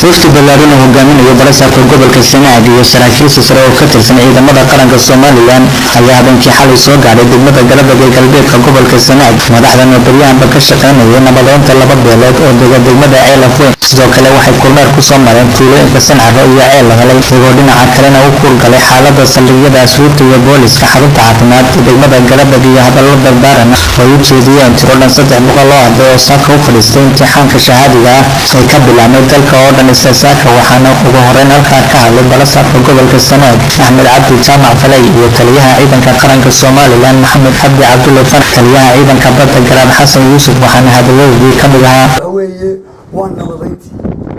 Wafdi ballaaran oo hogaaminayo barasaabka gobolka Sanaag iyo saraakiil sare oo ka tirsan ciidamada qaranka Somaliland ayaa habeenkii xalay soo gaadhay degmada Garadag ee galbeedka gobolka Sanaag. Madaxdan oo baryahanba ka shaqaynaya nabadeynta laba beelood oo dega degmada Ceel Afweyn, sidoo kale waxay kormeer ku soo mareen tuulooyinka Sancaro iyo Ceel Helay, iyagoo dhinaca kalena u kuurgalay xaalada saldhigyada asluubta iyo booliska, xarunta caafimaad ee degmada Garadag, iyo hadallo dardaaran oo ay u jeediyeen tiro dhan 300 oo arday oo saaka u fadhiistay imtixaanka shahaadiga ah ee ka bilaabmay dalka oo dhan isla saaka. Waxaana ugu horeyn halkaa ka hadlay barasaabka gobolka Sanaag Axmed Cabdi Jaamac Falay iyo taliyaha ciidanka qaranka Somaliland Maxamed Cabdi Cabdulle Fan, taliyaha ciidanka badda Garaad Xasan Yuusuf, waxaana hadalladoodii ka mid ahaa: Waxa weeye waa nabadayntii.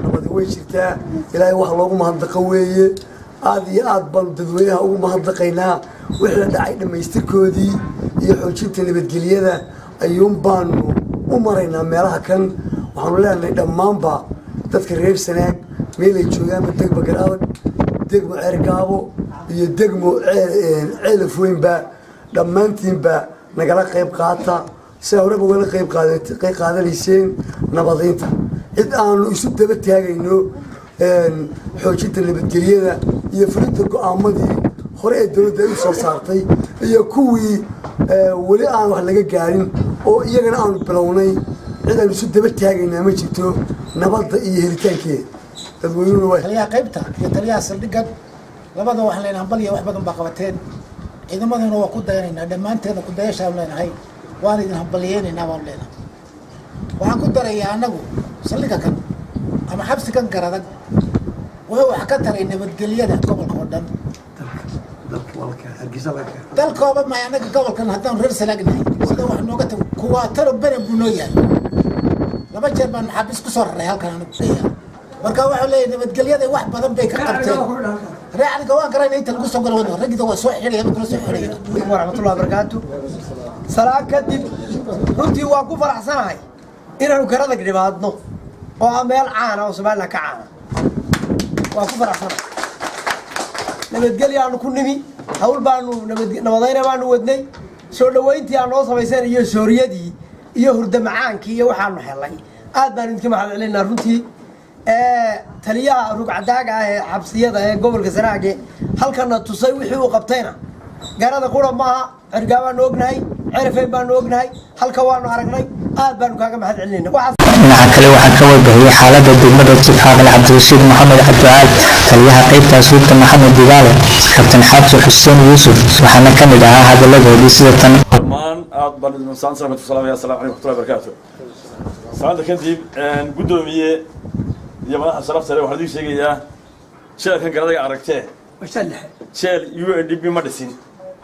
Nabadi way jirtaa, Ilaahay wax loogu mahadnaqo weeye. Aada iyo aad baanu dadweynaha ugu mahadnaqaynaa. Wixii la dhacay dhammaystirkoodii iyo xoojinta nabadgelyada ayuun baanu u maraynaa meelaha kan. Waxaanu leenahay dhammaanba dadka reer Sanaag meelay joogaanba, degmo Garadag, degmo Ceergaabo iyo degmo Ceelafweynba, dhammaantiinba nagala qayb qaata sidaa horeba ugala qayb qaadanayseen nabadaynta. Cid aanu isu daba taagayno xoojinta nabadgelyada iyo fulinta go-aamadii hore ee dowladda ay u soo saartay iyo kuwii weli aan wax laga gaarin oo iyagana aanu bilownay, cid aanu isu daba taagaynaa ma jirto nabadda iyo helitaankeeda. Dadweynuhuna waa Taliyaha qaybta iyo taliyaha saldhiggan labada waxaan leenahay hambal iyo wax badan baa qabateen. Ciidamaduna waa ku dayanaynaa, dhammaanteedna ku dayashaan leenahay, waan idin hambaliyeynaynaa baanu leenahay. Waxaan ku darayaa, annagu saldhigga kan ama xabsi kan Garadag wuxuu wax ka taray nabadgelyada gobolka oo dhan, dalkooba maay. Annaga gobolkan haddaan reer Sanaagnahay, sida wax nooga tago kuwaataro bere buu noo yahay. Laba jeer baan maxaabiis ku soo raray halkan anigu. Marka waxuu leeyahay nabadgelyada wax badan bay ka qabteen. Reecaliga waan garayna, inta lagu soo galo wadno raggida waa soo xidhaya, kula soo xidhaya. Waraxmatullahi wabarakaatu. Salaan kadib, runtii waan ku faraxsanahay inaanu Garadag dhimaadno oo ah meel caana oo Somaliland ka caana. Waan ku faraxsanahay. Nabadgelyaanu ku nimi, hawl baanu nabadayna baanu wadnay. Soo dhaweyntii aan noo samayseen iyo sooriyadii iyo hurda macaankii iyo waxaanu helay, aad baanu idinka mahad celinaa runtii. Taliyaha rugcadaaga ah ee xabsiyada ee gobolka Sanaage halkana tusay wixii uu qabtayna, Garada qura maaha, Cergaabaanu ognahay, Cerafeyn baanu ognahay, halka waanu aragnay. Aad baanu kaaga mahad celinayna. Dhinaca kale, waxaa ka warbixiyey xaalada degmada Jif Xaaqil Cabdirashiid Maxamed Cabdicaal, taliyaha qaybta asluubta Maxamed Digaale, Kabtan Xaaji Xuseen Yuusuf, waxaana ka mid ahaa hadalladoodii sida tan: Dhammaan aad baan idin salaan salaamaya. Asalamu calaykum waraxmatullahi wabarakaatu. Salaanta kadib, guddoomiye iyo madaxa sharafta leh, waxaan idiin sheegayaa jeelkan Garadaga aragtee, jeel UNDP ma dhisin,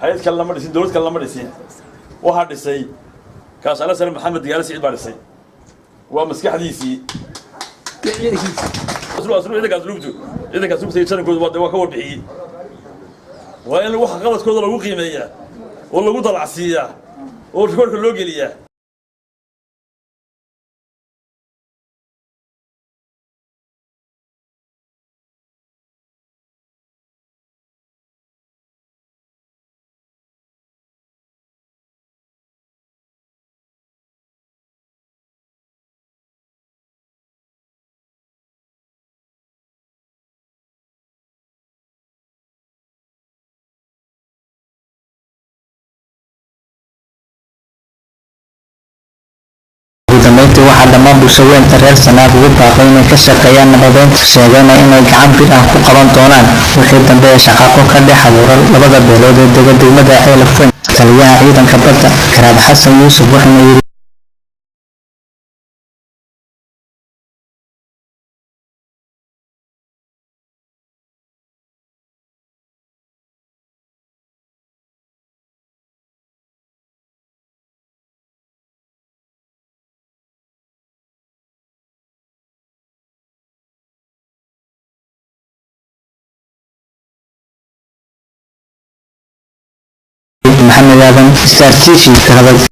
hay-ad kale lama dhisin, dowlad kale lama dhisin. Waxaa dhisay kaashaanle sare Maxamed Digaale Siciid baa dhisay, waa maskaxdiisii, ciidanka asluubtu. Ciidanka asluubta iyo janankoodu waa ka warbixiyey. Waa in waxa qabadkooda lagu qiimeeyaa oo lagu dalacsiiyaa oo rikoorka loo geliyaa. Ugu dambeyntii, waxaa dhammaan bulshaweynta reer Sanaag ugu baaqay inay ka shaqeeyaan nabadeynta, sheegayna inay gacan bir ah ku qaban doonaan wixii dambe ee shaqaaqo ka dhex abuuran labada beelood ee dega degmada Ceelafweyn, taliyaha ciidanka badda Garaad Xasan Yuusuf, wuxuuna yidhi: Maxamed Aadan, Star TV, Garadag.